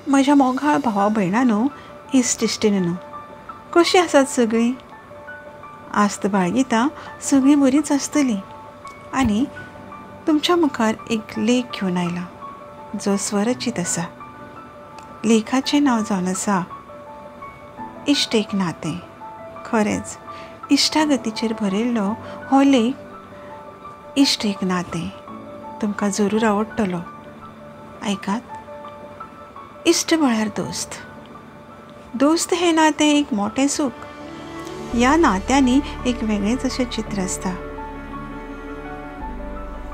म्हज्या मोगाळ भावा भयणांनो, इश्ट इश्टिणींनो, कशीं आसात सगळीं? आस्त बाळगिता सगळीं बरींच आसतलीं. आनी तुमच्या मुखार एक लेख घेवन आयला जो स्वरचीत आसा. लेखाचें नांव जावन आसा इश्ट एक नातें. खरेंच इश्टागतीचेर बरयल्लो हो लेख इश्ट एक नातें तुमकां जरूर आवडटलो. आयकात. इश्ट म्हळ्यार दोस्त. दोस्त हें नातें एक मोटें सूख. ह्या नात्यांनी एक वेगळेंच अशें चित्र आसता.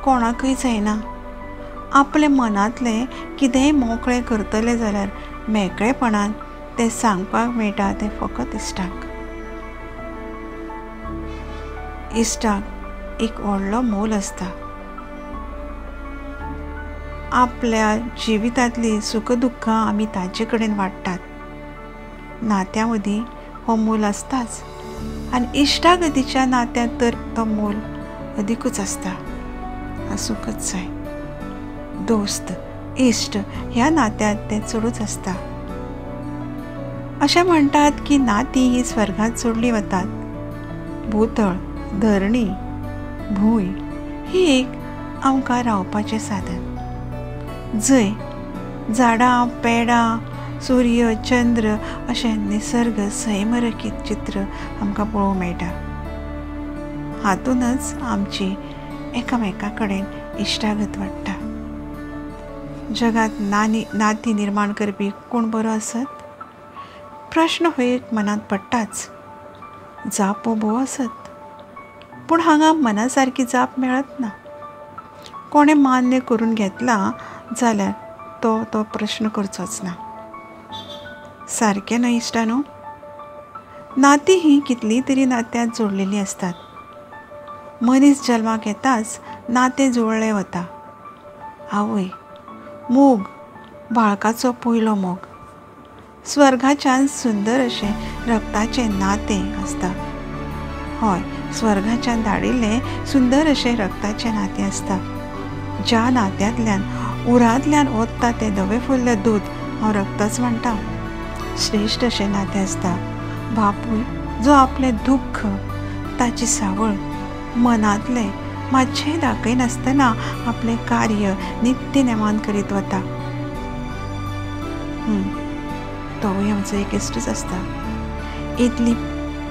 कोणाकूय जायना आपल्या मनांतलें कितेंय मोकळें करतलें जाल्यार मेकळेपणान तें सांगपाक मेळटा तें फकत इश्टाक. इश्टाक एक व्हडलो मोल आसता. आपल्या जिवितांतलीं सुख दुख्खां आमी ताचे कडेन वांट्टात. नात्या मदीं हो मोल आसताच आनी इश्टागतीच्या नात्यांत तर तो मोल अदिकूच आसता. आसूंकच जाय. दोस्त इश्ट ह्या नात्यांत तें चडूच आसता. अशें म्हणटात की नातीं ही स्वर्गांत जोडलीं वतात. भूतळ, धरणी, भूंय ही एक आमकां रावपाचें साधन, जंय झाडां पेडां, सूर्य, चंद्र अशें निसर्ग सैमरखीत चित्र आमकां पळोवंक मेळटा. हातूनच आमची एकामेका कडेन इश्टागत वाडटा. जगांत नातीं निर्माण करपी कोण बरो आसत? प्रश्न हो एक मनांत पडटाच. जापो भोव आसत, पूण हांगा मना सारकी जाप मेळत ना. कोणें मान्य करून घेतला जाल्यार तो तो प्रश्न करचोच ना. सारकें न्हय इश्टांनो? नातीं हीं कितलीं तरी नात्यांत जोडलेलीं आसतात. मनीस जल्माक येताच नातें जुळ्ळें वता. आवय मोग, बाळकाचो पयलो मोग, स्वर्गाच्यान सुंदर अशें रक्ताचें नातें आसता. हय, स्वर्गाच्यान धाडिल्लें सुंदर अशें रक्ताचें नातें आसता. ज्या नात्यांतल्यान उरांतल्यान ओतता तें धवें फुल्लें दूद हांव रक्तच म्हणटा. श्रेश्ठ अशें नातें आसता. बापूय जो आपलें दुख्ख, ताची सावळ मनांतलें मातशें दाखयनासतना आपलें कार्य नित्य नेमान करीत वता. तोवूय आमचो एक इश्टूच आसता. इतली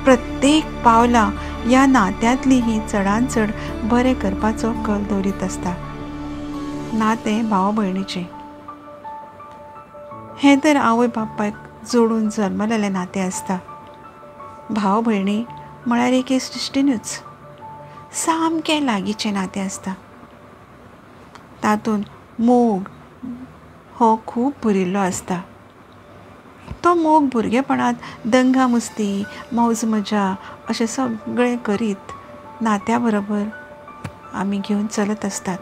प्रत्येक पावलां ह्या नात्यांतली ही चडान चड बरें करपाचो कल दवरीत आसता. नातें भाव भयणीचें हें तर आवय बापायक जोडून जल्मलेलें नातें आसता. भाव भयणी म्हळ्यार एक इश्टिणूच, सामकें लागींचें नातें आसता. तातूंत मोग हो खूब भरिल्लो आसता. तो मोग भुरगेपणांत दंगा मस्ती, मौज मजा अशें सगळें करीत नात्या बरोबर आमी घेवन चलत आसतात.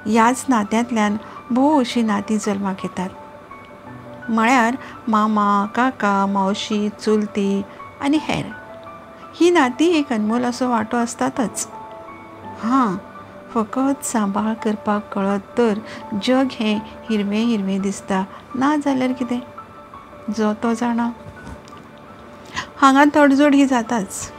ह्याच नात्यांतल्यान भोव अशीं नातीं जल्माक येतात. म्हळ्यार मामा, काका, मावशी, चुलती आनी हेर. ही नातीं एक अनमोल असो वांटो आसतातच. हां, फकत सांबाळ करपाक कळत तर जग हें हिरवें हिरवें दिसता, ना जाल्यार कितें जो तो जाणा. हांगा तडजोड ही जाताच.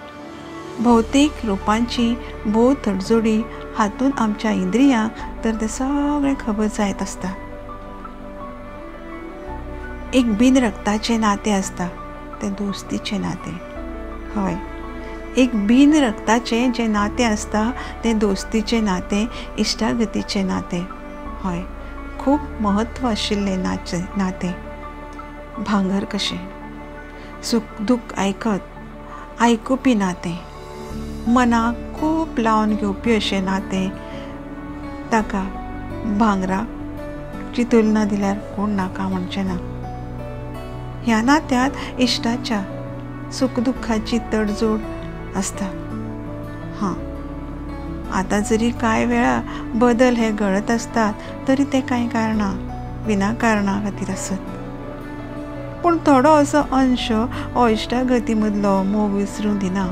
भौतीक रुपांची भोव तडजोडी हातूंत आमच्या इंद्रियांक तर तें सगळें खबर जायत आसता. एक बिन रक्ताचें नातें आसता तें दोस्तीचें नातें. हय, एक बिन रक्ताचें जें नातें आसता तें दोस्तीचें नातें, इश्टागतीचें नातें. हय, खूब म्हत्व आशिल्लें नातें. भांगर कशें सूख दुख्ख आयकत आयकुपी नातें, मनाक खूब लावन घेवपी अशें नातें. ताका भांगराची तुलना दिल्यार कोण नाका म्हणचें ना. ह्या नात्यांत इश्टाच्या सुख दुख्खाची तडजोड आसता. हां, आतां जरी कांय वेळा बदल हे घडत आसतात तरी ते कांय कारणां विनाकारणा खातीर आसत, पूण थोडो असो अंश हो इश्टागती मदलो मोग विसरूंक दिना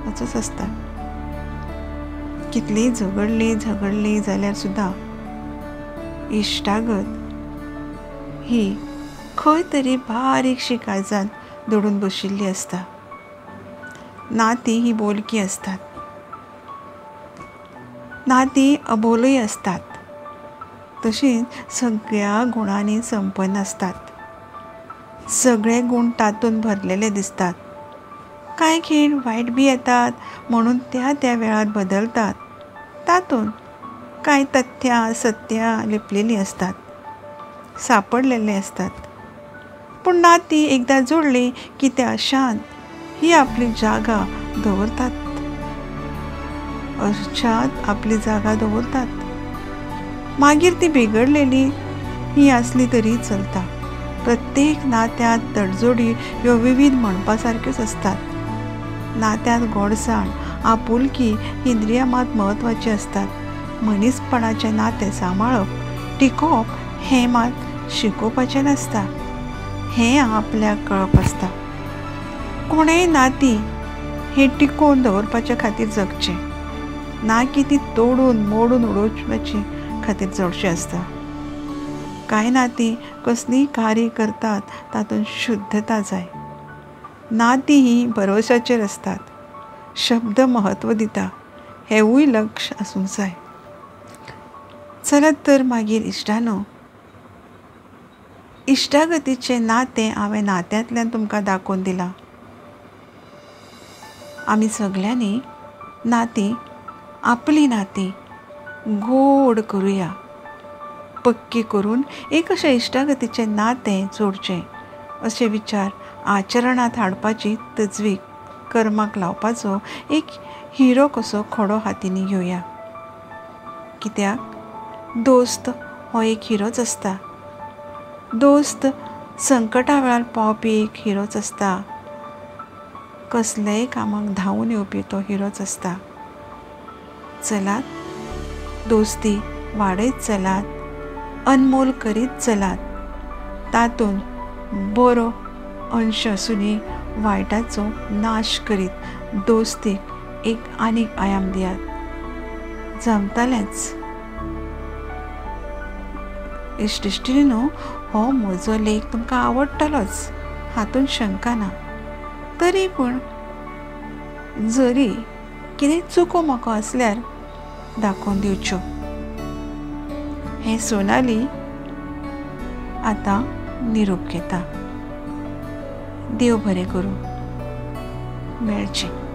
असोच आसता. कितलीं झगडलीं झगडलीं जाल्यार सुद्दां इश्टागत ही खंय तरी बारीकशी काळजान दडून बशिल्ली आसता. नातीं ही बोलकी आसतात, नातीं अबोलय आसतात, तशींच सगळ्या गुणांनी संपन्न आसतात. सगळे गूण तातूंत भरलेले दिसतात. कांय खीण वायट बी येतात म्हणून त्या त्या वेळार बदलतात. तातूंत कांय तथ्यां सत्यां लिपलेलीं आसतात, सापडलेले आसतात. पूण नातीं एकदां जोडलीं की त्या शांत ही आपली जागा दवरतात, अशांत आपली जागा दवरतात. मागीर ती बिगडलेली ही आसली तरी चलता. प्रत्येक नात्यांत तडजोडी ह्यो विविध म्हणपा सारक्योच आसतात. नात्यांत गोडसाण, आपुलकी, इंद्रियां मात म्हत्वाची आसतात. मनीसपणाचें नातें सांबाळप, टिकोवप हें मात शिकोवपाचें नासता, हें आपल्याक कळप आसता. कोणेय नातीं हें टिकोवन दवरपाचे खातीर जगचें, ना की ती तोडून मोडून उडोवपाची खातीर चडशें आसता. कांय नातीं कसलीय कार्य करतात तातूंत शुद्धता जाय. नातीं ही भरवशाचेर आसतात. शब्द म्हत्व दिता हेंवूय लक्ष आसूंक जाय. चलत तर मागीर इश्टानो, इश्टागतीचें नातें हांवें नात्यांतल्यान तुमकां दाखोवन दिलां. आमी सगल्यांनी नातीं, आपलीं नातीं गोड करुया, पक्की करून एक अशें इश्टागतीचें नातें जोडचें अशे विचार आचरणांत हाडपाची तजवीज कर्माक लावपाचो एक हिरो कसो खडो हातींनी घेवया. कित्याक दोस्त हो एक हिरोच आसता. दोस्त संकटा वेळार पावपी एक हिरोच आसता. कसलेय कामाक धांवून येवपी तो हिरोच आसता. चलात, दोस्ती वाडयत चलात, अनमोल करीत चलात. तातूंत बरो अंश आसुनी वायटाचो नाश करीत दोस्तीक एक आनीक आयाम दियात. जमतलेंच. इश्ट इश्टिणींनो, हो म्हजो लेख तुमकां आवडटलोच हातूंत शंका ना. तरी पूण जरी कितें चुको म्हाका आसल्यार दाखोवन दिवच्यो. हें सोनाली आतां निरोप घेता. देव बरें करूं. मेळचें.